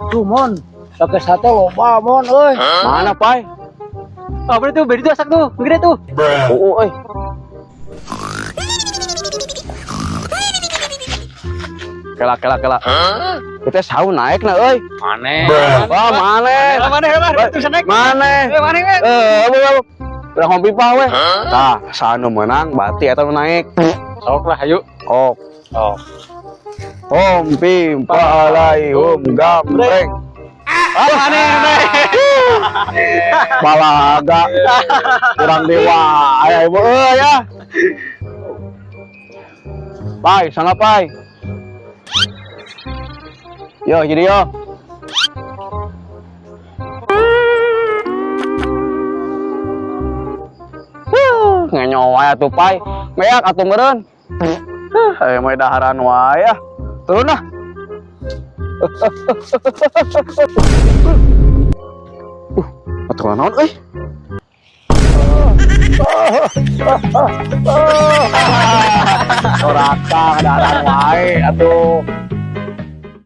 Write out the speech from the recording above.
Tuh, Mon. Pakai sate loba, Mon, euy. Mana, Pai? Oh, bener tuh, beda tuh asak tuh. Gede tuh. Oh, euy. Kela kela kela. Kita sahu naik na euy. Mana? Wah, mana? Mana? Mana? Itu bisa naik. Mana? Mana? Eh, abu abu. Urang hompimpa we. Tah, saha nu menang berarti eta nu naik. Sok lah, ayo. Ok. Oh. Hompimpa alaihum gambreng. Ah, mana? Balaga. Kurang dewa. Ayo ibu euy ya. Pai, sana pai. Yo, jadi yo. Huh, ngenyo wae atuh pai. Meak atuh meureun. Huh, aya mah daharan wae ah. Turun ah. Atuh naon euy? Doraka daharan wae atuh.